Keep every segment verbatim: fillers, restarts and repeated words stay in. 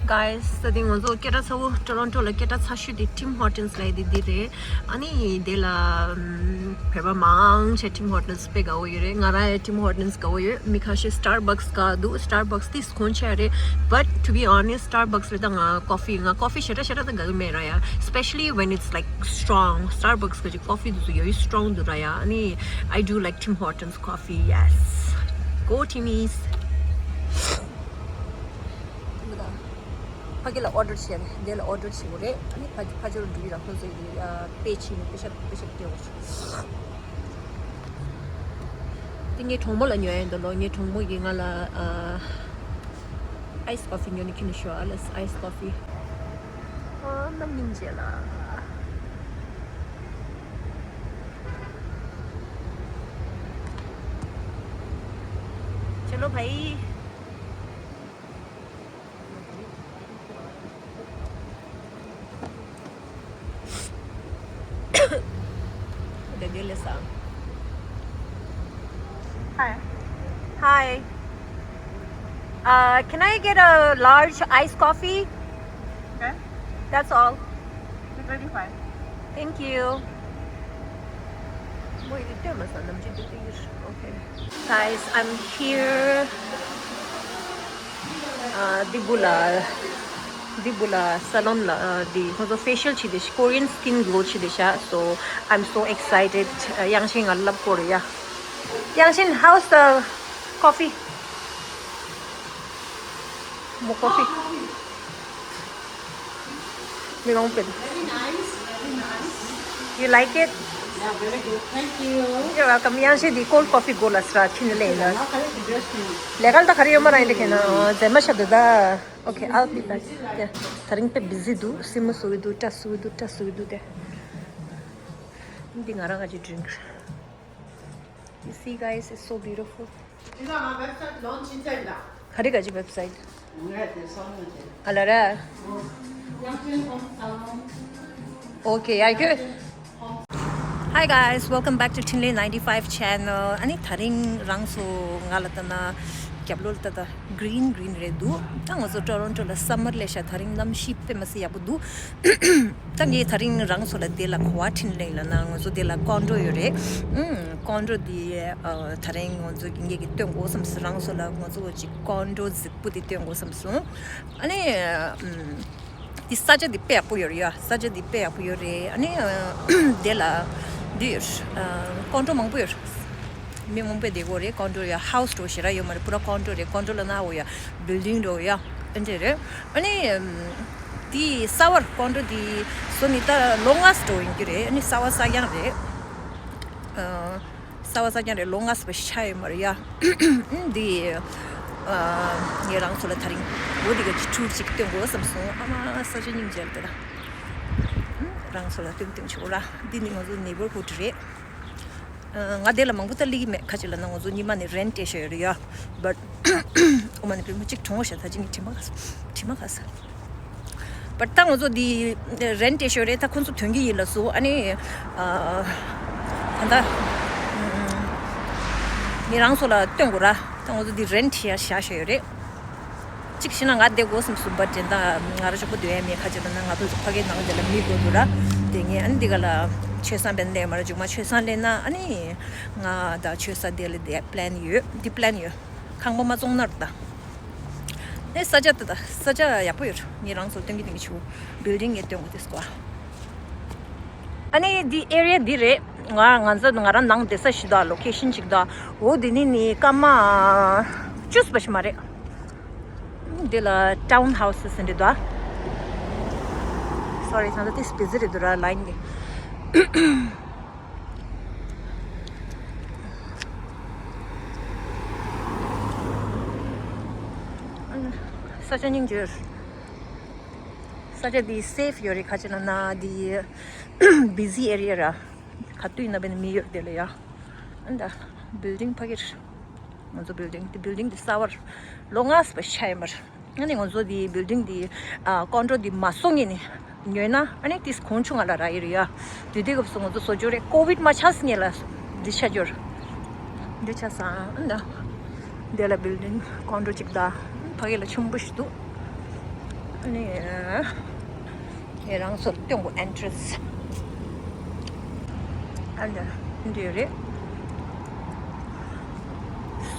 Guys, ད་དེ་ང་ཚོ་སྐད་གྲགས་ཚ་བོ་Toronto་ལ་སྐད་གྲགས་ཚ་ཤོས་དེ་Tim Hortons་ལབ་དེ་འདི་རེད། ཨ་ནི་དེ་ལ་ཨམ་བོད་པ་མང་ཆེ་Tim Hortons་དཔེ་དགའ་བོ་ཡོད་རེད། ང་རང་ཡང་Tim Hortons་དགའ་བོ་ཡོད། མི་ཁ་ཤས་Starbucks་དགའ་འདུག Starbucks་དེ་སྐོར་ཆེ་རེད། But to be honest, Starbucks་ལས་ད་ང་coffee ང་coffee་ཞེ་དྲག་ཞེ་དྲག་ད་དགའ་གི་མེད་ར་ཡ། Especially when it's like strong. Starbucks་གི་coffee་དེ་ཚོ་ཡོད་strong་འདུག་ར་ཡ། ཨ་ནི་I do like Tim Hortons coffee, yes. Go Timmies. ཕ་གི་ལ་order་བྱས་ནས་དེ་ལ་order་བྱེད་དགོས་རེད། ཨ་ནི་ཕ་ཕ་ཇོར་འགྲོ་ཡི་ར། ཁོ་ཚོ་ཡི་པེ་བྱས་ནས་པེ་ཤག་པེ་ཤག་སྤྲད་དགོས་རེད། དེ་ངའི་གྲོགས་མོ་ལ་ཉོ་ཡ་ཡིན་ད་ལོ། ངའི་གྲོགས་མོ་གིས་ང་ལ་ཨ་ice coffee་ཉོ་ནི་ཁྱེར་ནས་ཤོག་ཨ་ལས་ice coffee། ཨ་མ་སྙིང་རྗེ་ལ། चलो भाई। Hi. Hi. Uh, can I get a large iced coffee? Okay. That's all. Two twenty-five. Thank you. Wait, it must have, okay. Guys, I'm here. ཨ་འདི་བུ་ལ་འདི་བུ་ལ་salon་ལ་ཨ་འདི་ཁོང་ཚོ་facial་བྱེད་དེ་ཤག Korean skin glow་བྱེད་དེ་ཤག So I'm so excited. ཨ་དབྱངས་ཅན་ང་ལབ་དགོས་རེད་ཡ། དབྱངས་ཅན། How's the coffee? More coffee. མི་མང་པོ། Very nice, very nice. You like it? Yeah, very good. Thank you. You're welcome. དབྱངས་ཅན་འདི་cold coffee་དགོས་ལབ་ཟེར་ཁྱེར་ནས་སླེབས་ཡིན་ན། ལས་ཀ་ལ་ད་ག་རེ་ཡོད་མ་རེད་ཁྱེད་ན། མཛེས་མ་ཤ་འདུག་ད། Okay, I'll be back. Yeah. དེ་རིང་དཔེ་busy་འདུག་སེམས་མ་བཟོ་གི་འདུག་སྐྲ་བཟོ་གི་འདུག་སྐྲ་བཟོ་གི་འདུག་དེ། འདི་ང་རང་གི་drink. You see, guys, it's so beautiful. ག་རེ་ག་ཅི་website། ཨ་ལ་ར། Okay, yeah, good. Hi guys, welcome back to Tinley ninety-five channel. ཨ་ནི་དེ་རིང་རང་ཚོ་ང་ལ་ལྟ་ན་རྒྱབ་ལོགས་ལ་ལྟ་ད་green green་རེད་འདུག་ད་ང་ཚོ་Toronto་ལ་summer་ལས་ཤག་དེ་རིང་གནམ་གཤིས་དཔེ་མ་སྲིད་ཡག་པོ་འདུག་ད་ངས་དེ་རིང་རང་ཚོ་ལ་དེ་ལ་ག་པར་ཁྲིད་ལེན་ལབ་ན་ང་ཚོ་དེ་ལ་condo་ཡོད་རེད། ཨུམ། condo་དེ་ཨ་དེ་རིང་ང་ཚོ་ངེད་ཀྱིས་སྟོན་དགོས་བསམ་སོང་། རང་ཚོ་ལ་ང་ཚོ་ཅིག་condo་རྫིག་པོ་དེ་སྟོན་དགོས་བསམ་སོང་། ཨ་ནི་ཨུམ། དེ་ས་ཆ་དེ་དཔེ་ཡག་པོ་ཡོད་རེད་ཡ། ས་ཆ་དེ་དཔེ་ཡག་པོ་ཡོད་རེད། ཨ་ནི་ཨ་དེ་ལ་འདི་ཡོད་རེད། ཨ་condo་མང་པོ་ཡོད་རེད། མི་མང་པོས་བསྡད་ཀྱི་ཡོད་རེད། condo་ཡ་house་འདྲ་བོ་ཞེ་དྲག་ཡོད་མ་རེད། པུ་ར་condo་རེད། condo་ལབ་ན་འོ་ཡ་building་འདྲ་བོ་ཡ་ཨ་འདྲ་རེད། ཨ་ནི་ཨམ། དེ་གསར་པ་condo་དེ་བཟོས་ནས་ད་ལོ་ལྔ་ཙམ་འགྲོ་ཡིན་གྱི་རེད། ཨ་ནི་གསར་པ་གསར་རྐྱང་རེད། ཨ་གསར་པ་གསར་རྐྱང་རེད། ལོ་ལྔ་ཙམ་ཆགས་ཡོད་མ་རེད་ཡ། ཨ་འདི་ཨ་ངས་རང་ཚོ་ལ་དེ་རིང་འོ་འདི་ག་ཅིག་tour་ཅིག་སྟོན་དགོས་བསམ་སོང་། ཨ་མ་ས་ཆ་སྙིང་རྗེ་ལ་དེ་ད། ཨ་རང་ཚོ་ལ་སྟོན་སྟོན་ཆོག་ར། འདི་ནི་ང་ཚོ་neighborhood་རེད། ང་དེ་ལ་མང་པོ་ད་སླེབས་ཀྱི་མེད། ཁ་ཅིག་ལ་ན་ང་ཚོ་ཉི་མ་ནས་rent་སྤྲད་བཞག་ཡོད་རེད་ཡ། But ཨོ་མ་ནི་བུ་མོ་གཅིག་གྲོངས་བཞག་ད་ཅི་ངས་དྲི་མ་ག་ས་དྲི་མ་ག་ས། But ད་ང་ཚོ་འདི་rent་སྤྲད་བཞག་ཡོད་རེད། ད་ཁོ་ཚོ་ཐོན་གྱི་ཡིན་ལབ་སོང་། ཨ་ནི་ཨ་ད་ལྟ་ངས་རང་ཚོ་ལ་སྟོན་དགོས་ར། ད་ང་ཚོ་འདི་rent་བྱས་བཞག་བཞག་ཡོད་རེད། གཅིག་བྱས་ན་ང་བསྡད་དགོས་བསམ་སོང་། But་དེ་འདྲ་ང་རང་གཅིག་པོ་སྡོད་ཡ་མེད། ཁ་ཅིག་ལ་ན་ང་ཚོ་ཕ་གིའི་ནང་དེ་ལ་མི་དགོས་འདུག་ར། དེ་ངས་ཨ་ནི་འདི་ག་ལ་ཆོས་བཟང་བན་ལེན་མ་ར། མཇུག་མ་ཆོས་བཟང་ལེན་ན་ཨ་ནི་ང་ད་ཆོས་བཟང་དེ་ལ་བསྡད་plan་ཡོད། འདི་plan་ཡོད། ཁང་པ་མ་བཙོང་ནར་ད། ཨེ་ས་ཆ་ད་ད་ས་ཆ་ཡག་པོ་ཡོད། ངས་རང་ཚོ་སྟོན་གྱི་སྟོན་གྱི་ཆུ་building་ངས་སྟོན་དགོས་དེ་སྐོར། ཨ་ནི་འདི་area་འདི་རེད། ང་ང་ཚོ་ང་རང་ནང་བསྡད་ས་ཞིག་ད་location་ཅིག་ད། འོ་འདི་ནི་ནི་སྐར་མ་བཅུ་ཙམ་ཞིག་མ་རེད། འདི་ལ་town houses་ཟེར་འདི་ད། Sorry ད་ལྟ་དེ་busy་རེད་འདུག་ར་line་གི། ས་ཆ་སྙིང་རྗེ། ས་ཆ་འདི་safe་ཡོད་རེད། ཁ་ཅིག་ལ་ན་འདི་busy area་ར། ག་དུས་ཡིན་ན་བས་ན་མི་ཡོད་དེ་ལ་ཡ། ཨ་ད་building་ཕ་གིར། ང་ཚོ་building་འདི་building་འདི་གསར་པར་ལོ་ལྔ་ཙམ་ཆགས་ཡོད་མ་རེད། ཨ་ནི་ང་ཚོ་འདི་building་འདི་ཨ་condo་འདི་མ་བཟོ་སྔོན་ནས་ཉོས་ན་ཨ་ནི་ཏིས་གོང་ཆུང་ང་ལ་རག་གི་རེད་ཡ། དུས་དེ་སྐབས་སུ་ང་ཚོ་བཟོ་རྒྱུ་རེད། covid་མ་ཆགས་སྔོན་ལ་འདི་ཆགས་རྒྱུ་རེད། འདི་ཆགས་སང་ཨ་ད་འདི་ལ་building་condo་གཅིག་ད་ཕ་གི་ལ་ཆུང་པོ་ཞིག་འདུག་ནི་ངས་རང་ཚོར་སྟོན་དགོས། ཨེན་ཊྲན་སི་ཨ་འདི་འདི་རེད།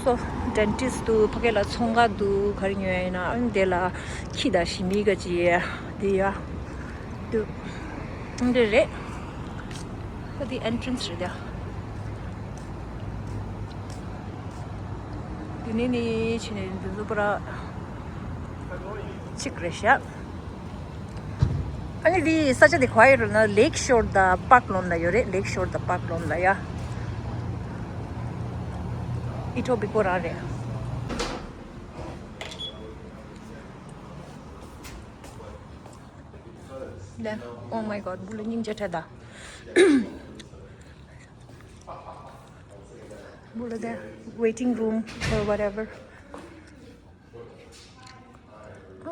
སོ་ཌེན་ཊིསི་འདུག་ཕ་གི་ལ་ཚོང་ཁང་འདུག་ག་རེ་ཉོ་ཡ་ཡིན་ན་ཨ་འདི་ལ་ཁྱི་དང་ཞི་མི་ག་ཅི་འདི་ཡ་འདུག་འདི་རེད། ཁོ་འདི་ཨེན་ཊྲན་སི་རེད་ཡ། འདི་ནས་ནི་ཕྱིན་ནས་འདི་ཚོ་པུ་ར་གཅིག་རེད་ཤག་ཨ་ནི་འདི་ས་ཆ་འདི་ག་པར་ཡོད་རེད་ན་ལེག་ཤོར་དང་པཱརྐ་ལོན་ལ་ཡོད་རེད། ལེག་ཤོར་དང་པཱརྐ་ལོན་ལ་ཡ། ཨི་ཊོ་བི་ཀོ་རང་རེད། ལེ། Oh my God, འབུ་ལ་སྙིང་རྗེ་ཁྲ་ད། འབུ་ལ་དེ་waiting room or whatever.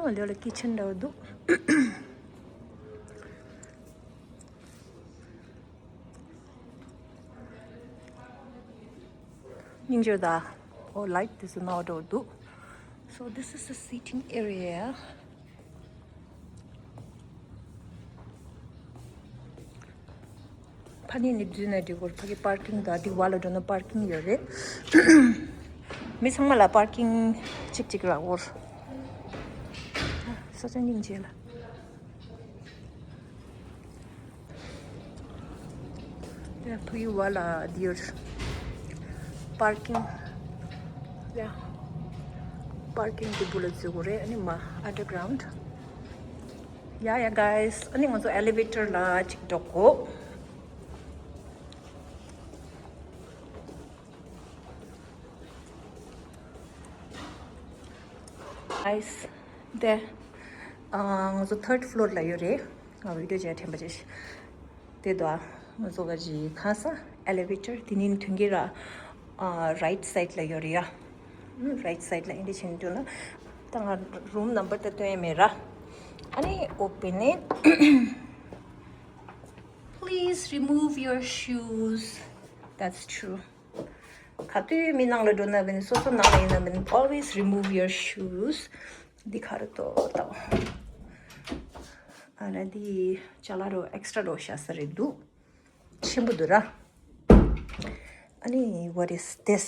ཨ་ལེ་ལ་ཀི་ཆན་འདྲ་བོ་འདུག་སྙིང་རྗེ་ད། Oh, light this is not འདུག So this is the seating area. ཕ་ནི་ནི་འཛུལ་ན་འགྲིག་གོ། ཕ་གི་པར་ཀིང་དང་འདི་བ་ལ་འགྲོ་ན་པར་ཀིང་ཡོད་རེད། མི་ཚང་མ་ལ་པར་ཀིང་གཅིག་གཅིག་རག་གོ། ས་ཆ་སྙིང་རྗེ་ལ། ཡ་ཕ་གི་བ་ལ་འདི་ཡོད། པར་ཀིང་། ཡ་པར་ཀིང་འདི་འབུ་ལ་འཛུལ་དགོས་རེད། ཨ་ནི་མ་ཨན་ཌར་གྷ་རའུན་ཌི། ཡ་ཡ་གྷའི་སི། ཨ་ནི་ང་ཚོ་ཨེ་ལི་ཝེ་ཊར་ལ་གཅིག་འགྲོ་དགོས། གྷའི་སི། དེ། ཨ། ང་ཚོ་ཐརཌ་ཕི་ལོར་ལ་ཡོད་རེད། ང་བི་ཌི་ཡོ་བྱས་དྲན་པ་བྱས། དེ་དུ་ང་ཚོ་ག་ཅི་ཁ་ས་ཨེ་ལི་ཝེ་ཊར་དེ་ནི་མཐུན་གྱི་ར། ཨ། རའིཊ་སའིཌ་ལ་ཡོད་རེད་ཡ། རའིཊ་སའིཌ་ལ་ཨེ་འདྲ་བྱས་ནས་འགྲོ་ན། ད་ང་རུམ་ནམ་བར་ད་སྟོན་ཡ་མེད་ར། ཨ་ནི་ཨོ་པེན་ནི། Please remove your shoes. That's true. ག་དུས་མི་ནང་ལ་འགྲོ་ན་བས་ནི་སོ་སོ་ནང་ལ་ཡིན་ན་བས་ནི་always remove your shoes. འདི་ག་རེ་ཏོ་ཏོ། ཨ་ན་འདི་ཅ་ལག་རོ་ཨེག་སི་ཊྲ་རོ་ཤ་ས་རེད་འདུག་ཆེན་པོ་འདུག་ར། ཨ་ནི་what is this?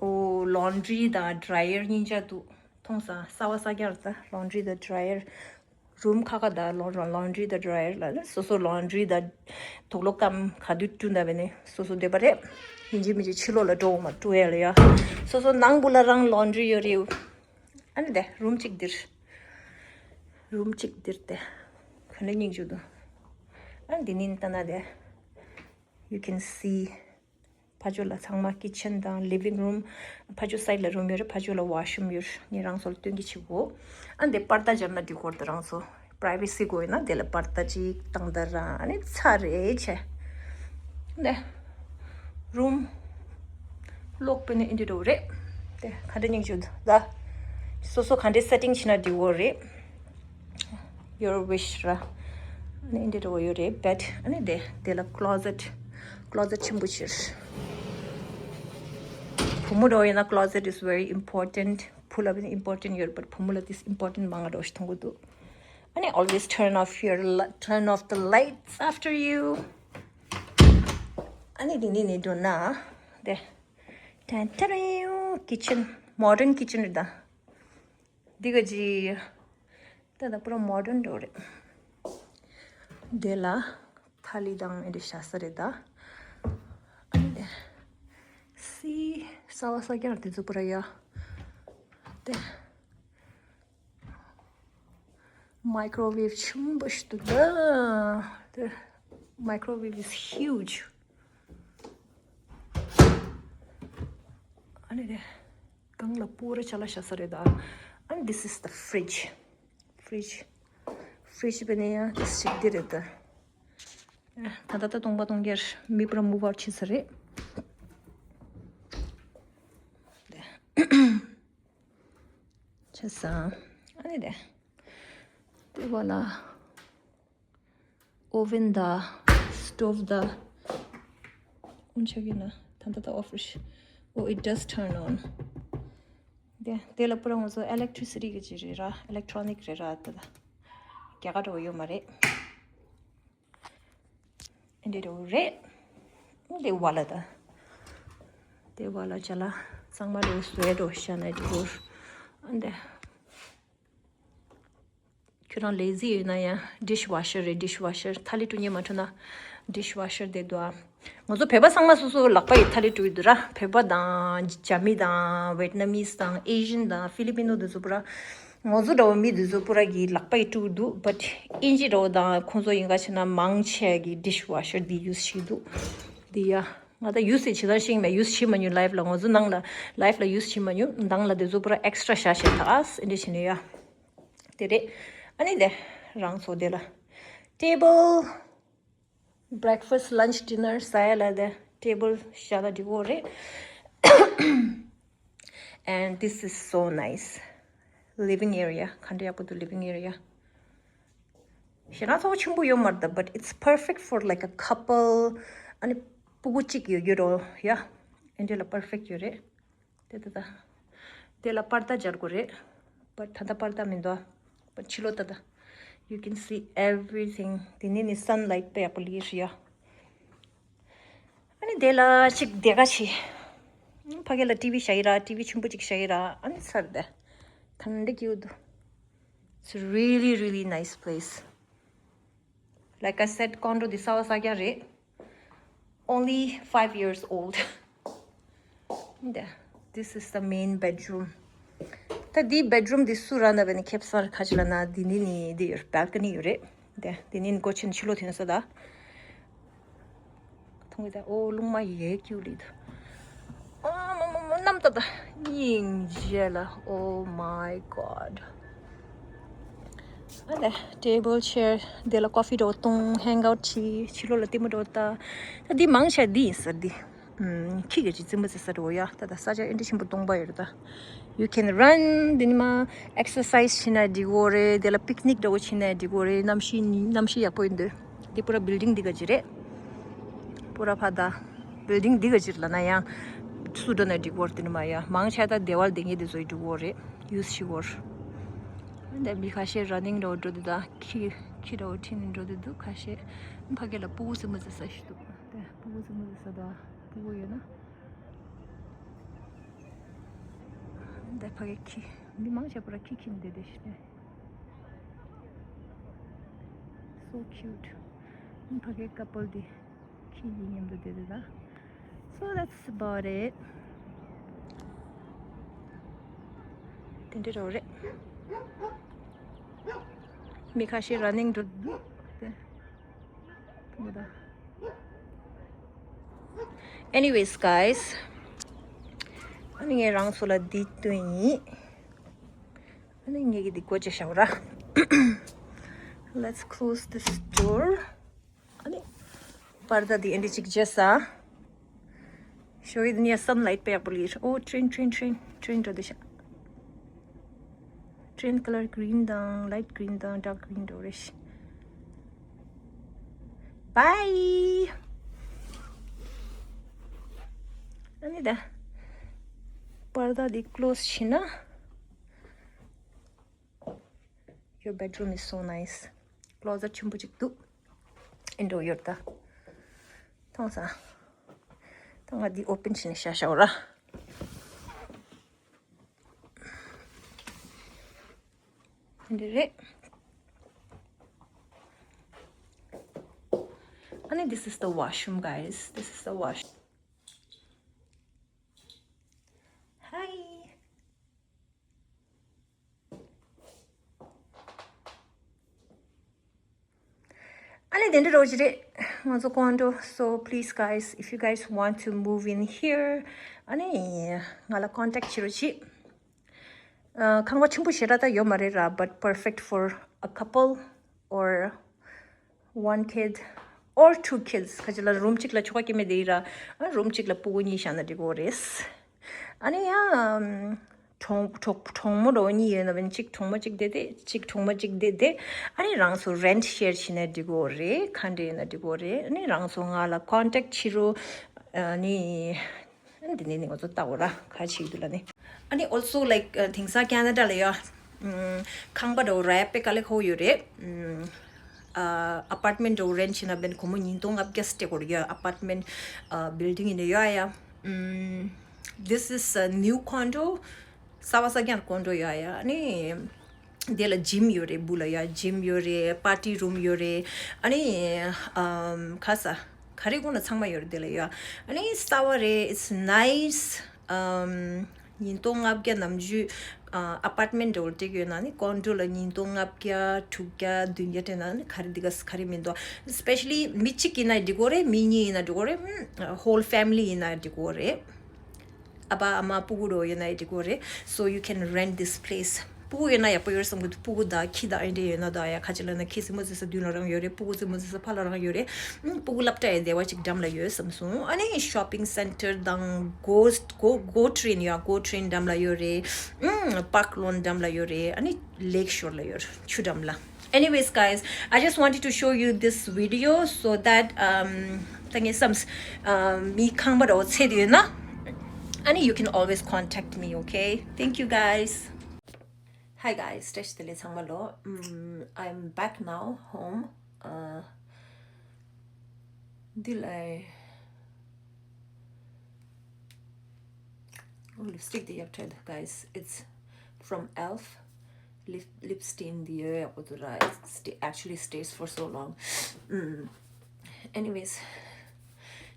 ཨོ། ལོན་ཌི་རི་དང་ཌ་རའི་ཡར་གཉིས་ཆ་འདུག་མཐོང་ས་གསར་པ་གསར་རྐྱང་རེད་ད། ལོན་ཌི་རི་དང་ཌ་རའི་ཡར། རུམ་ཁ་ཁ་དང་ལོན་ལོན་ཌི་རི་དང་ཌ་རའི་ཡར་ལ་ལ་སོ་སོ་ལོན་ཌི་རི་དང་དུག་ལོག་སྐམ་ག་དུས་བཀྲུ་འདྲ་བས་ནི་སོ་སོ་འདོད་པ་རེད། ཡིན་གཅིག་མིན་གཅིག་ཕྱི་ལོགས་ལ་འགྲོ་འོང་མ་བཀྲུ་ཡ་ལ་ཡ། སོ་སོ་ནང་སྒོ་ལ་རང་ལོན་ཌི་རི་ཡོད་རེད། ཨ་ནི་དེ་རུམ་གཅིག་འདིར། རུམ་གཅིག་འདིར་དེ། ག་ནས་སྙིང་རྗེ་འདུག་ཨ་ནི་འདི་ནི་ལྟ་ན་དེ། You can see. ཕ་ཇོ་ལ་ཚང་མ་ཀི་ཆན་དང་ལི་ཝིང་རུམ། ཕ་ཇོ་སའིཌ་ལ་རུམ་ཡོད་རེད། ཕ་ཇོ་ལ་ཝ་ཤི་རུམ་ཡོད་རེད། ངས་རང་ཚོ་ལ་སྟོན་གྱི་བྱེད་དགོས། ཨ་འདི་པར་ད་སྦྱར་ན་འགྲིག་གོ་རེད། རང་ཚོ་པ་རའི་ཝེ་སི་དགོས་ཡོད་ན་དེ་ལ་པར་ད་ཅིག་བཏང་ད་ར་ཨ་ནི་ཚར་རེད་བྱས། འདི་རུམ་ལོག་པས་ནི་ཨིན་དྲི་འགྲོ་རེད། དེ་ག་འདྲ་སྙིང་རྗེ་འདུག་ད། སོ་སོ་ག་འདྲའི་སེ་ཊིང་བྱས་ན་འགྲིག་གོ་རེད། Your wish ར། ཨ་ནི་འདི་འདྲ་བོ་ཡོད་རེད། བེཌ། ཨ་ནི་དེ་དེ་ལ་ཀློ་ཟེཊ། ཀློ་ཟེཊ་ཆེན་པོ་ཅིག་བུ་མོ་འདྲ་བོ་ཡིན་ན་closet is very important. བུ་ལ་བས་ནི་important ཡོད་རེད། བུ་མོ་ལ་this important མང་ང་འདྲ་བོ་ཞིག་མཐོང་གི་འདུག་ཨ་ནི་always turn off your li- turn off the lights after you. ཨ་ནི་དེ་ནི་ནི་འགྲོ་ན་དེ། ཏན་ཏན་རེད། ཀི་ཆན། མོ་ཌན་ཀི་ཆན་རེད་ད། འདི་ག་ཅི། ད་ད་པུ་ར་མོ་ཌན་འདྲ་བོ་རེད། དེ་ལ་ཐ་ལི་དང་ཨེ་འདྲ་བཞག་ས་རེད་ད། ཨ་ནི་སི་གསར་པ་གསར་རྐྱང་དེ་ཚོ་པུ་ར་ཡ། དེ་མའི་ཀྲོ་ཝེབ་ཆེན་པོ་ཞིག་འདུག་ད། དེ་microwave is huge. ཨ་ནི་དེ། སྒང་ལ་པུ་ར་ཅ་ལག་བཞག་ས་རེད་ད། And this is the fridge. Fridge. Fridge བས་ནི་ཡང་དེ་ཞིག་འདི་རེད་ད། ད་ད་ད་སྟོང་པ་སྟོང་རྒྱལ་མི་པུ་ར་move out བྱེད་ས་རེད། བྱས་ཙང་ཨ་ནི་དེ། དེ་བ་ལ། ཨོ་ཝེན་ད། སི་ཊོབ་ད། འོན་ཆ་གི་ན་ད་ད་ད་ཨོ་ཕི་རི། Oh, it does turn on. དེ་དེ་ལ་པུ་ར་ང་ཚོ་electricity་གི་ཅི་རེད་ར། electronic་རེད་ར། དེ་ལ་རྒྱ་གར་འགྲོ་ཡོད་མ་རེད། ཨེ་འདྲ་འགྲོ་རེད། དེ་བ་ལ་ད། དེ་བ་ལ་ཅ་ལག་ཚང་མ་འགྲོ་བཟོས་འགྲོ་ཤ་ན་འགྲོ། ཨ་འདྲ། ཁྱོད་རང་lazy་ཡོད་ན་ཡང་dish washer་རེད། dish washer་ཐ་ལི་བཀྲུ་མཁན་མ་འཁྲུ་ན་dish washer་དེ་འདུག་ཨ། ང་ཚོ་བོད་པ་ཚང་མ་སོ་སོ་ལག་པ་ཡི་ཐ་ལི་བཀྲུ་གི་འདུག་ར། བོད་པ་དང་རྒྱ་མི་དང་Vietnamese་དང་Asian་དང་Filipino་དེ་ཚོ་པུ་ར། ང་ཚོ་འདྲ་བོ་མི་དེ་ཚོ་པུ་ར་གི་ལག་པ་ཡི་བཀྲུ་གི་འདུག but་དབྱིན་ཇི་འདྲ་བོ་དང་ཁོང་ཚོ་ཡིན་ག་ཆ་ན་མང་ཆེ་གི་dish washer་དེ་use་བྱེད་ཀྱི་འདུག་དེ་ཡ། ང་ད་use་བྱེད་ཚར་ཤེས་མེད། use་བྱེད་མ་མྱོང་life་ལ། ང་ཚོ་ནང་ལ་life་ལ་use་བྱེད་མ་མྱོང་། ནང་ལ་དེ་ཚོ་པུ་ར་extra་བཞག་བཞག་ད་ཨ་ཨེ་འདྲ་བྱེད་ནས་ཡ། དེ་རེད། ཨ་ནི་དེ་རང་ཚོ་དེ་ལ་table breakfast lunch dinner་ཟ་ཡ་ལ་དེ་table་བཞག་ན་འགྲིག་གོ་རེད། And this is so nice. Living area་ག་འདྲ་ཡག་པོ་འདུག living area། ཞེ་དྲག་ཚོགས་ཆེན་པོ་ཡོད་མ་རེད་ད། but it's perfect for like a couple. ཨ་ནི་སྤུ་གུ་གཅིག་ཡོད་རྒྱུ་རོ་ཡ། ཨེ་འདྲ་ལ་perfect་ཡོད་རེད། དེ་ད་ད། དེ་ལ་པར་ད་སྦྱར་དགོས་རེད། པར་ད་ད་པར་ད་མི་འདུག་ཨ། པར་ཕྱི་ལོགས་ད་ད། You can see everything. དེ་ནས་ནི་sunlight་དཔེ་ཡག་པོ་ལི་རེད་ཡ། ཨ་ནི་དེ་ལ་ཅིག་བསྡད་ག་ཆེ། ཕ་གི་ལ་ཊི་ཝི་བཞག་ཡི་ར། ཊི་ཝི་ཆུང་པོ་ཅིག་བཞག་ཡི་ར། ཨ་ནི་ཚར་དེ། ཐན་འདི་ཀྱི་འདུག It's really, really nice place. Like I said, condo འདི་གསར་པ་གསར་རྒྱག་རེད། Only five years old. འདི། This is the main bedroom. ད་འདི་bedroom འདི་སུ་ར་ན་བས་ནི་ཁེབ་སར་ཁ་ཅི་ལ་ན་འདི་ནི་ནི་འདི་ཡོད། balcony་ཡོད་རེད། འདི་འདི་ནི་སྒོ་ཆེན་ཕྱི་ལོགས་ཐོན་ས་ད། མཐོང་གི་ད། ཨོ་རླུང་མ་ཡེ་ཀྱུ་ལི་ད། ཨ་མ་མ་མ་གནམ་ད་ད། སྙིང་རྗེ་ལ། Oh my God. ཨ་ད་table chair་དེ་ལ་coffee་འགྲོ་བཏུང་hang out་བྱེད། ཕྱི་ལོགས་ལ་ལྟད་མོ་འགྲོ་ལྟ། ད་འདི་མང་ཆེ་འདི་ཡིན་ས་འདི། ཨུམ། ཁྱི་གི་ཅི་རྩིས་མ་རྩིས་ས་འགྲོ་ཡ། ད་ད་ས་ཆ་ཨེ་འདྲ་ཆེན་པོ་སྟོང་པ་ཡོད་རེད་ད། You can run འདི་ནི་མ་exercise་བྱེད་ན་འགྲིག་གོ་རེད། དེ་ལ་picnic་འདྲ་བོ་བྱེད་ན་འགྲིག་གོ་རེད། གནམ་གཤིས་གནམ་གཤིས་ཡག་པོ་ཡིན་འདུག་འདི་པུ་ར་building་འདི་ག་ཅི་རེད། པུ་ར་ཕ་ད་building་འདི་ག་ཅི་རེད་ལ་ན་ཡང་སུ་འགྲོ་ན་འགྲིག་གོ་རེད། དེ་ནི་མ་ཡ་མང་ཆེ་ད་སྡེ་བ་སྡེ་ངེ་དེ་ཚོ་ཡི་འགྲོ་གོ་རེད། use་བྱེད་གོ་རེད། འདི་མི་ཁ་ཤས་running་འདྲ་བོ་འགྲོ་འདུག་ད་ཁྱི་ཁྱི་འདྲ་བོ་ཁྲིད་ནས་འགྲོ་འདུག་འདུག་ཁ་ཤས་ཕ་གི་ལ་སྤུ་གུ་རྩིས་མ་རྩིས་ས་ཞིག་འདུག་དེ་སྤུ་གུ་རྩིས་མ་རྩིས་ས་ད་སྤུ་གུ་ཡོད་ན། འདི་ཕ་གི་ཁྱི། འདི་མང་ཆེ་པུ་ར་ཁྱི་ཁྱི་འདི་འདི་ཞིག་རེད། So cute. ཕ་གི་couple་འདི་ཁྱི་ཡི་མཉམ་དུ་འདི་འདི་ད། So that's about it. དེ་འདྲ་རོ་རེད། མི་ཁ་ཤས་running་འགྲོ་འདུག Anyways, guys, ཨ་ནི་ངས་རང་ཚོ་ལ་འདི་སྟོན་ཡིན། ཨ་ནི་ངས་ཀྱི་འདི་སྒོ་ཕྱེ་བཞག་ར། Let's close this door. ཨ་ནི་པར་ད་འདི་ཨེ་འདྲ་ཅིག་བརྗེས་ས། ཞོ་ཡི་འདི་ནས་sunlight་དཔེ་ཡག་པོ་ལི། ཨོ་train train train train་འགྲོ་འདི་ཤག Train color green་དང་light green་དང་dark green་འགྲོ་རེད། Bye. ཨ་ནི་ད་པར་ད་འདི་close་བྱས་ན། Your bedroom is so nice. Closet་ཆེན་པོ་ཅིག་འདུག Indoor་ཡོད་ད། མཐོང་ས། ད་ང་འདི་open་བྱས་ནས་བཞག་བཞག་ར། འདི་རེད། ཨ་ནི་this is the washroom, guys. This is the wash. Hi. ཨ་ནི་དེ་འདྲ་རོ་ཅི་རེད། ང་ཚོ་condo། So please, guys, if you guys want to move in here, ཨ་ནི་ང་ལ་contact་བྱེད་རོགས་གྱིས། ཨ། ཁང་པ་ཆེན་པོ་ཞེ་དྲག་ད་ཡོད་མ་རེད་ར། But perfect for a couple or one kid or two kids. ཁ་ཅིག་ལ་room་གཅིག་ལ་ཁྱོ་ག་སྐྱེས་མེད་དེ་ཡིན་ར། ཨ། room་གཅིག་ལ་སྤུ་གུ་གཉིས་བཞག་ན་འགྲིག་གི་རེད། ཨ་ནི་ཡང་གྲོང་གྲོང་གྲོང་མོ་འདྲ་བོ་གཉིས་ཡོད་ན་བན་གཅིག་གྲོང་མོ་གཅིག་བསྡད་དེ་གཅིག་གྲོང་མོ་གཅིག་བསྡད་དེ། ཨ་ནི་རང་ཚོ་rent share་བྱས་ན་འགྲིག་གི་རེད། ག་འདྲ་ཡིན་ན་འགྲིག་གི་རེད། ཨ་ནི་རང་ཚོ་ང་ལ་contact་བྱེད་རོགས། ཨ་ནི། ཨ་ནི་འདི་ནས་ནི་ང་ཚོ་ལྟ་འོ་ར་ག་བྱེད་ཀྱི་འདུག་ལ་ནི། ཨ་ནི་also like དེང་སང་ཁེ་ན་ཌ་ལ་ཡ་ཁང་པ་འདྲ་བོ་རག་ཡ་དཔེ་དཀའ་ལས་ཁག་པོ་ཡོད་རེད། ཨ་ཨ་པར་ཊི་མེན་ཊི་འདྲ་བོ་རེན་ཊི་བྱས་ན་བན་སྒོར་མོ་ཉིས་སྟོང་ལྔ་བརྒྱ་སྤྲད་དགོས་རེད་ཡ། ཨ་པར་ཊི་མེན་ཊི་ཨ་བིལ་ཌིང་ཡིན་ན་ཡ་ཡ། ཨམ། This is a new condo. གསར་པ་གསར་རྐྱང་ཀོན་ཌོ་ཡོད་ཡ། ཨ་ནི་དེ་ལ་ཇིམ་ཡོད་རེད། སྦུག་ལ་ཡ་ཇིམ་ཡོད་རེད། པར་ཊི་རུམ་ཡོད་རེད། ཨ་ནི་ཨམ་ག་ས་ག་རེ་དགོས་ན་ཚང་མ་ཡོད་རེད། དེ་ལ་ཡ་ཨ་ནི་གསར་པ་རེད། It's nice. ཨམ་ཉིས་སྟོང་ལྔ་བརྒྱ་ནམ་རྒྱུན་ཨ་ཨ་པར་ཊི་མེན་ཊི་འདྲ་བོ་སྤྲད་ཀྱི་ཡོད་ན་ནི་ཀོན་ཌོ་ལ་ཉིས་སྟོང་ལྔ་བརྒྱ་དྲུག་བརྒྱ་བདུན་བརྒྱ་སྤྲད་ན་ནི་ག་རེ་འདི་ག་ག་རེ་མི་འདུག Especially མི་གཅིག་ཡིན་ན་འགྲིག་གི་རེད། མི་གཉིས་ཡིན་ན་འགྲིག་གི་རེད། ཨམ་whole family ཡིན་ན་འགྲིག་གི་རེད། ཨ་ཕ་ཨ་མ་སྤུ་གུ་འདྲ་བོ་ཡོད་ན་ཡང་འགྲིག་གི་རེད། So you can rent this place. སྤུ་གུ་ཡོད་ན་ཡག་པོ་ཡོད་བསམ་གི་འདུག་སྤུ་གུ་དང་ཁྱི་དང་ཨེ་འདྲ་ཡོད་ན་ད་ཡ་ཁ་ཅིག་ལ་ན་ཁྱི་རྩེད་མོ་རྩེ་ས་མདུན་ལ་རང་ཡོད་རེད། སྤུ་གུ་རྩེད་མོ་རྩེ་ས་ཕ་ལ་རང་ཡོད་རེད། ཨུམ། སྤུ་གུ་སློབ་གྲྭ་ཡི་སྡེ་བ་ཅིག་འགྲམ་ལ་ཡོད་བསམ་སོང་། ཨ་ནི་ཤོ་པིང་སེན་ཊར་དང་གོ་གོ་ཊི་རེན་ཡ་གོ་ཊི་རེན་འགྲམ་ལ་ཡོད་རེད། ཨུམ། པཱརྐ་ལོན་འགྲམ་ལ་ཡོད་རེད། ཨ་ནི་ལེག་ཤོར་ལ་ཡོད་རེད། ཆུ་འགྲམ་ལ། Anyways, guys, I just wanted to show you this video so that, um, ད་ངས་བསམས། ཨམ། མི་ཁང་པ་འདྲ་བོ་འཚོལ་འདོད་ཡོད་ན། ཨ་ནི་you can always contact me, okay? Thank you, guys. Hi, guys. བཀྲ་ཤིས་བདེ་ལེགས་ཚང་མ་ལོ། ཨམ། I'm back now home. ཨ། འདི་ལ། ཨོ། ལིབ་སི་ཊིག་འདི་ཡག་པོ་འདུག guys. It's from ཨེལ་ཕ། ལིབ་ལིབ་སི་ཊིག་འདི་ཡོད་ཡག་པོ་འདུག་ར། It sta- actually stays for so long. ཨམ། Anyways,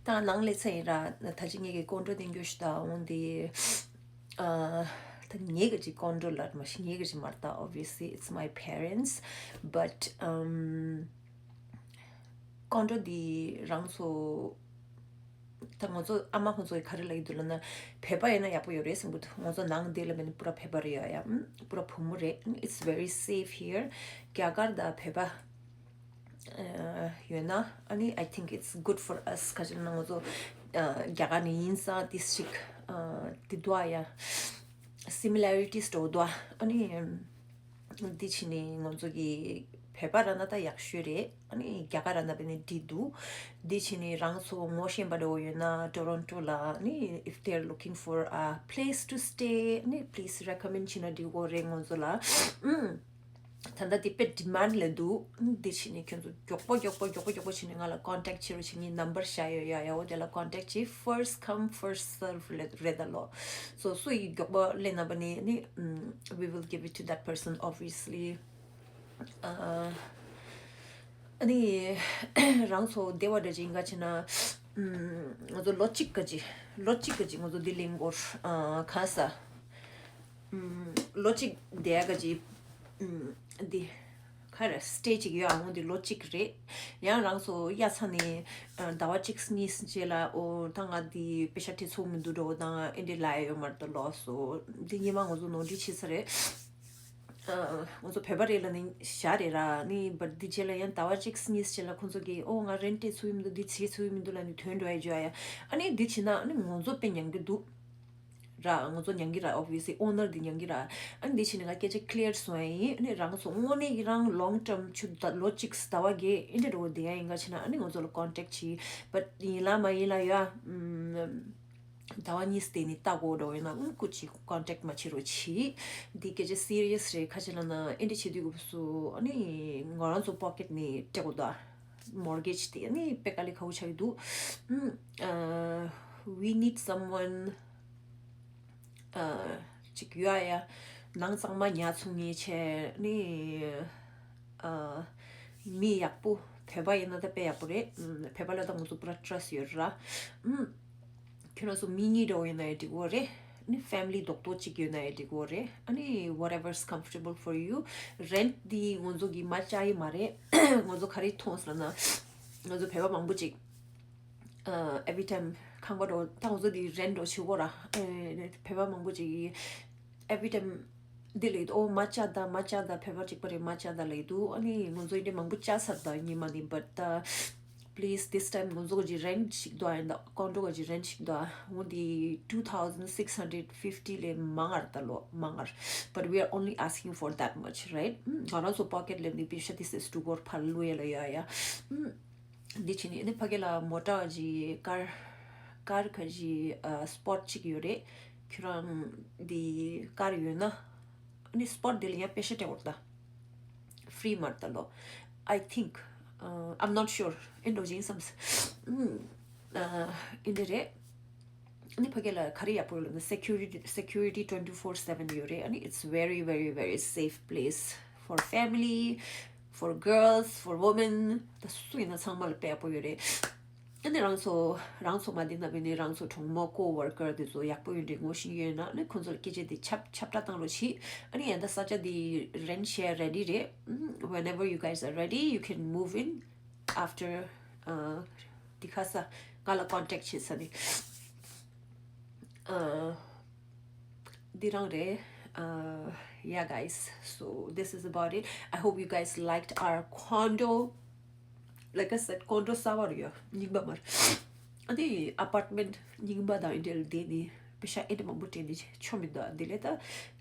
ད་ནང་སླེབས་ཚར་ཡིན་ར། ད་ཅི་ངེད་ཀྱི་ཀོན་ཌོ་དེ་འགྱོ་ཤི་ད་འོང་དེ། ཨ། ད་ངེད་ཀྱི་ཅིག་ཀོན་ཌོ་ལ་མ་ཤི་ངེད་ཀྱི་ཅིག་མ་རེད་ད། Obviously, it's my parents, but, um, ཀོན་ཌོ་འདི་རང་ཚོ། ད་ང་ཚོ་ཨ་མ་ཁོང་ཚོ་གིས་ག་རེ་ལབ་ཀྱི་འདུག་ལབ་ན། བོད་པ་ཡིན་ན་ཡག་པོ་ཡོད་རེད་བསམ་གྱི་འདུག་ང་ཚོ་ནང་འདི་ལ་མེད་ན་པུ་ར་བོད་པ་རེད་ཡ་ཡ། ཨམ། པུ་ར་བུ་མོ་རེད། It's very safe here. རྒྱ་གར་དང་བོད་པ་ཡོད་ན་ཨ་ནི་I think it's good for us. ག་ཅི་ལབ་ན་ང་ཚོ་རྒྱ་གར་ནས་ཡིན་ཙང་དེ་ཞིག་དེ་འདུག་ཡ། སི་མི་ལེ་རི་ཊིས་འདྲ་བོ་འདུག་ཨ་ནི། འདི་བྱས་ནས་ང་ཚོ་གི་བོད་པ་ར་ན་ད་ཡག་ཤོས་རེད། ཨ་ནི་རྒྱ་གར་ར་ན་བས་ནི་འགྲིག་འདུག་འདི་བྱས་ནས་རང་ཚོ་ངོ་ཤེས་པ་འདྲ་བོ་ཡོད་ན་ཊོ་རོན་ཊོ་ལ་ཨ་ནི་if they're looking for a place to stay ཨ་ནི་please recommend བྱས་ན་འགྲིག་གི་རེད་ང་ཚོ་ལ། ཨུམ། ད་ལྟ་དེ་དཔེ་ཌི་མན་ཌི་ལ་འདུག་འདི་བྱས་ནས་ཁྱོད་ཚོ་མགྱོགས་པོ་མགྱོགས་པོ་མགྱོགས་པོ་མགྱོགས་པོ་བྱས་ནས་ང་ལ་ཀོན་ཊེག་བྱེད་རོགས་བྱེད། ངའི་ནམ་བར་བཞག་ཡོད་ཡ་ཡ། འོ་དེ་ལ་ཀོན་ཊེག་བྱེད། First come, first serve རེད་ད་ལོ། So སུ་ཡིས་མགྱོགས་པོ་སླེབས་ན་བ་ནི་ནི་ཨམ། we will give it to that person, obviously. ཨ་ནི་རང་ཚོ་སྡེ་བ་འདྲ་ཅིག་ཡིན་ག་བྱས་ན། ཨམ། ང་ཚོ་ལོ་གཅིག་ག་ཅིག་ལོ་གཅིག་ག་ཅིག་ང་ཚོ་འདི་ལེན་སྐོར། ཨ། ག་ས། ཨམ། ལོ་གཅིག་བསྡད་ག་ཅིག་ཨམ། འདི་ག་རེ་སི་ཊེ་ཅིག་ཡོད་ཨང་། འདི་ལོ་གཅིག་རེད། ཡང་རང་ཚོ་གཡའ་ཚ་ནས་ཨ། ཟླ་བ་གཅིག་གཉིས་རྗེས་ལ་ཨོ་ད་ང་འདི་པེ་ཤ་སྤྲད་ཚུགས་མི་འདུག་འགྲོ་དང་ཨེ་འདྲ་ལབ་ཡ་ཡོད་མ་རེད་ད་ལོ། སོ་འདི་སྔོན་མ་ང་ཚོ་ནོར་འཁྲུལ་བྱས་ས་རེད། ཨ། ང་ཚོ་བོད་པ་རེད་ལབ་ནས་བཞག་རེད་ར། ནི་བར་འདི་རྗེས་ལ་ཡང་ཟླ་བ་གཅིག་གཉིས་རྗེས་ལ་ཁོང་ཚོ་གིས་ཨོ་ང་རེན་ཊི་སྤྲད་ཚུགས་ཡི་མི་འདུག་འདི་བྱེད་ཚུགས་ཡི་མི་འདུག་ལབ་ནས་ཐོན་འགྲོ་ཡ་བརྗོད་ཡ། ཨ་ནི་འདི་བྱས་ན་ཨ་ནི་ང་ཚོ་དཔེ་མྱང་གི་འདུག་ར། ང་ཚོ་མྱང་གི་ར། ཨོབ་བི་ཡས་ལི་ཨོ་ནར་འདི་མྱང་གི་ར། ཨ་ནི་འདི་བྱས་ནས་ང་སྐད་ཆ་ཀི་ལི་ཡར་སོང་ཡ་ཡིན། ཨ་ནི་རང་ཚོ་དངོས་གནས་ཀྱི་རང་ལོང་ཊརམ་ཆུ་ཟླ་ལོ་གཅིག་ཟླ་བ་བརྒྱད་ཨེ་འདྲ་འགྲོ་བསྡད་ཡ་ཡིན་ག་བྱས་ན་ཨ་ནི་ང་ཚོ་ལ་ཀོན་ཊེག་བྱེད། བཊ་ཡིན་ལ་མ་ཡིན་ལ་ཡ། ཨམ། ཟླ་བ་གཉིས་བསྡད་ནས་ལྟ་དགོས་འགྲོ་ཡོད་ན་ཨུམ་སྐུ་མཁྱེན་ཀོན་ཊེག་མ་བྱེད་རོགས་གྱིས། འདི་སྐད་ཆ་སི་རི་ཡས་རེད། ག་ཅི་ལབ་ན་ཨེ་འདྲ་བྱེད་དུས་སྐབས་སུ་ཨ་ནི་ང་རང་ཚོ་པོ་ཀེཊ་ནས་སྤྲད་དགོས་འདུག་མོར་གེཇ་དེ་ཨ་ནི་དཔེ་དཀའ་ལས་ཁག་པོ་ཆགས་ཀྱི་འདུག་ཨུམ། ཨ། we need someone ཨ། ཅིག་ཡོད་ཡ། ནང་གཙང་མ་ཉར་ཚུགས་མཁན་བྱས་ནི། ཨ། མི་ཡག་པོ། བོད་པ་ཡིན་ན་ད་དཔེ་ཡག་པོ་རེད། ཨམ། བོད་པ་ལ་ད་ང་ཚོ་པུ་ར་ཊ་ར་སི་ཡོད་ར། ཨམ། ཁྱོད་རང་ཚོ་མི་གཉིས་འདྲ་བོ་ཡོད་ན་ཡང་འགྲིག་གི་རེད། ཨ་ནི་ཕེ་མི་ལི་རྡོག་རྡོག་ཅིག་ཡོད་ན་ཡང་འགྲིག་གི་རེད། ཨ་ནི་whatever is comfortable for you. རེན་ཊི་འདི་ང་ཚོ་གིས་མར་བཅག་གི་མ་རེད། ང་ཚོ་ག་རེ་མཐོང་སོང་ལབ་ན། ང་ཚོ་བོད་པ་མང་པོ་ཅིག་ཨ། every time ཁང་པ་འདྲ་བོ་ད་ང་ཚོ་འདི་རེན་ཊི་འདྲ་བོ་བྱེད་དགོས་ར། ཨེ། བོད་པ་མང་པོ་ཅིག་གིས་every time འདི་ལབ་ཀྱི་འདུག་ཨོ་མར་བཅག་ད་མར་བཅག་ད། བོད་པ་གཅིག་པ་རེད། མར་བཅག་ད་ལབ་ཀྱི་འདུག་ཨ་ནི་ང་ཚོ་འདི་མང་པོ་བཅག་ཚར་ད་སྔོན་མ་ནས། བཊ་ཨ། པི་ལི་ཛི་དིས་ཊའིམ་ང་ཚོ་གི་རེན་ཊི་ཞིག་འདུག་ཨ། ཡིན་ད་ཀོན་ཌོ་གི་རེན་ཊི་ཞིག་འདུག་ཨ། འོ་འདི་two thousand six hundred fifty ལས་མང་ང་རེད་ད་ལོ། མང་ང་རེད། But we are only asking for that much, right? ང་རང་ཚོ་པོ་ཀེཊ་ལ་འདི་པེ་ཤ་ཏོག་ཙམ་སྤྲོད་དགོས་ར། ཕར་བླུག་ཡ་ལ་ཡ་ཡ། འདི་བྱས་ནས་ནི་ཕ་གི་ལ་མོ་ཊ་གི་ཀར་ཀར་གི་ཨ་སི་པོཊ་ཅིག་ཡོད་རེད། ཁྱོད་རང་འདི་ཀར་ཡོད་ན་ཨ་ནི་སྤོཊ་འདི་ལ་ཡང་པེ་ཤ་སྤྲད་འོར་ད། ཕི་རི་མ་རེད་ད་ལོ། I think, uh, I'm not sure. ཨེ་འགྲོ་ཅིང་བསམ། ཨ་ཨིན་དེ་རེད། ཨ་ནི་ཕ་གི་ལ་ག་རེ་ཡག་པོ་ཡོད་ལབ་ན་security, security twenty four seven ཡོད་རེད། ཨ་ནི་it's very, very, very safe place for family, for girls, for women. ད་སུ་ཡིན་ན་ཚང་མ་ལ་དཔེ་ཡག་པོ་ཡོད་རེད། ཨ་ནི་རང་ཚོ་རང་ཚོ་མ་བསྡད་ན་བས་ནི་རང་ཚོ་གྲོགས་མོ་ཀོ་ཝོར་ཀར་དེ་ཚོ་ཡག་པོ་ཡོད་འདྲ་ངོ་ཤེས་ཡོད་ན་ཨ་ནི་ཁོང་ཚོ་ལ་སྐད་ཆ་དེ་ཁྱབ་ཁྱབ་བསྒྲགས་བཏང་རོགས་གྱིས། ཨ་ནི་ཡང་ད་ས་ཆ་དེ་རེན་ཊི་བྱེད་རེ་ཌི་རེད། Whenever you guys are ready, you can move in after, uh, དེ་ཁ་ས་ང་ལ་ཀོན་ཊེག་བྱེད་ས་ནི། Uh, འདི་རང་རེད། Uh, yeah, guys, so this is about it. I hope you guys liked our condo. Like I said, condo གསར་པ་རེད་ཡ། རྙིང་པ་མ་རེད། ཨ་ནི་ཨ་པར་ཊི་མེན་ཊི་རྙིང་པ་དང་ཨིན་ཊི་རི་ཡར་དེ་ནི་པེ་ཤ་ཨེ་འདྲ་མང་པོ་སྤྲད་ནི་ཆོ་མི་འདུག་དེ་ལས་ད་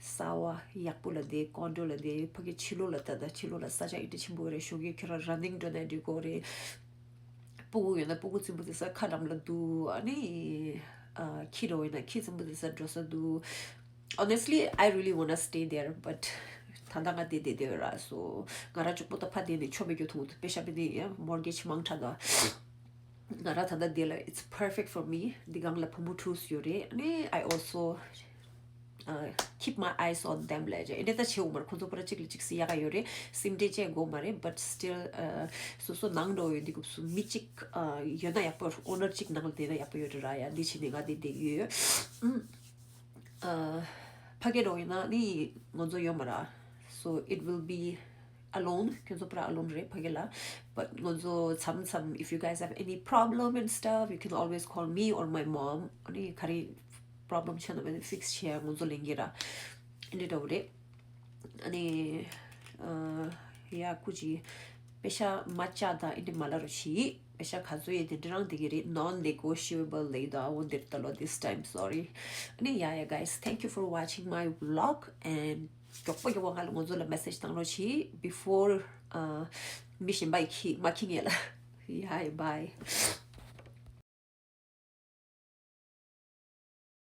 གསར་པ་ཡག་པོ་ལ་དེ་ཀོན་ཌོ་ལ་དེ་ཕ་གི་ཕྱི་ལོགས་ལ་ད་ད་ཕྱི་ལོགས་ལ་ས་ཆ་ཨེ་འདྲ་ཆེན་པོ་རེད། ཞོགས་ཀས་ཁྱོད་རང་ར་ནིང་འགྲོ་ན་འགྲིག་གོ་རེད། སྤུ་གུ་ཡོད་ན་སྤུ་གུ་རྫིང་བུ་དེ་ས་ཁ་འགྲམ་ལ་འདུག་ཨ་ནི་ཨ་ཁྱི་འགྲོ་ཡོད་ན་ཁྱི་རྫིང་བུ་དེ་ས་འགྲོ་ས་འདུག Honestly, I really wanna stay there, but ད་ལྟ་ང་དེ་དེ་དེ་ར་སོ་ང་ར་ཅུག་པོ་ད་ཕ་དེ་ནས་ཆོ་མེད་རྒྱུ་ཐུང་དུ་པེ་ཤ་པེ་ནི་མོར་གེ་ཇི་མང་དྲགས་ད། ང་ར་ད་ལྟ་དེ་ལ་it's perfect for me. འདི་སྒང་ལ་བུ་མོ་ཕྲུག་ཡོད་རེད། ཨ་ནི་I also, uh, keep my eyes on them ལས་ཅེ་ཨེ་འདྲ་ད་བྱེད་འོ་མར་ཁོ་ཚོ་པུ་ར་གཅིག་ལ་གཅིག་སི་ཡ་ག་ཡོད་རེད། སིམ་འདྲེ་བཅས་དགོས་མ་རེད། But still, uh, སོ་སོ་ནང་འགྲོ་ཡོད་འདི་གུབ་སུ་མི་གཅིག་ཡོད་ན་ཡག་པོ། ཨོ་ནར་གཅིག་ནང་ལ་བསྡད་ན་ཡག་པོ་ཡོད་རེད་ར་ཡ། འདི་བྱས་ནས་ང་དེ་བསྡད་ཡོད། ཨ་ཕ་གི་འགྲོ་ཡིན་ན་ནི་ང་ཚོ་ཡོད་མ་ར། So it will be alone. ཁྱོད་ཚོ་པུ་ར་alone རེད་ཕ་གི་ལ། But ང་ཚོ་མཚམས་མཚམས if you guys have any problem and stuff, you can always call me or my mom. ཨ་ནི་ག་རེ་problem ཆགས་ན་བས་ནི་ཕིག་སི་བྱེད་ཡ་ང་ཚོ་ལེན་གི་ར། ཨེ་འདྲ་འདྲ་བོ་རེད། ཨ་ནི་ཨ་ཡ་ཀུ་ཅི་པེ་ཤ་མ་བཅག་དང་ཨེ་འདྲ་མ་ལ་རུ་ཤི། པེ་ཤ་ག་ཚོད་ཡོད་དེ་འདྲ་རང་དེ་གི་རེད། Non-negotiable ལེགས་དང་འོ་འདིར་ད་ལོ་this time, sorry. ཨ་ནི་ཡ་ཡ་guys, thank you for watching my vlog and མགྱོགས་པོ་མགྱོགས་པོ་ང་ལ་ང་ཚོ་ལ་མེ་སེ་ཇི་བཏང་རོགས་གྱིས། Before uh, མི་གཞན་པ་ཡི་ཁྱི་མ་ཁྱི་ངེས་ལ། ཡ་ཡ་bye.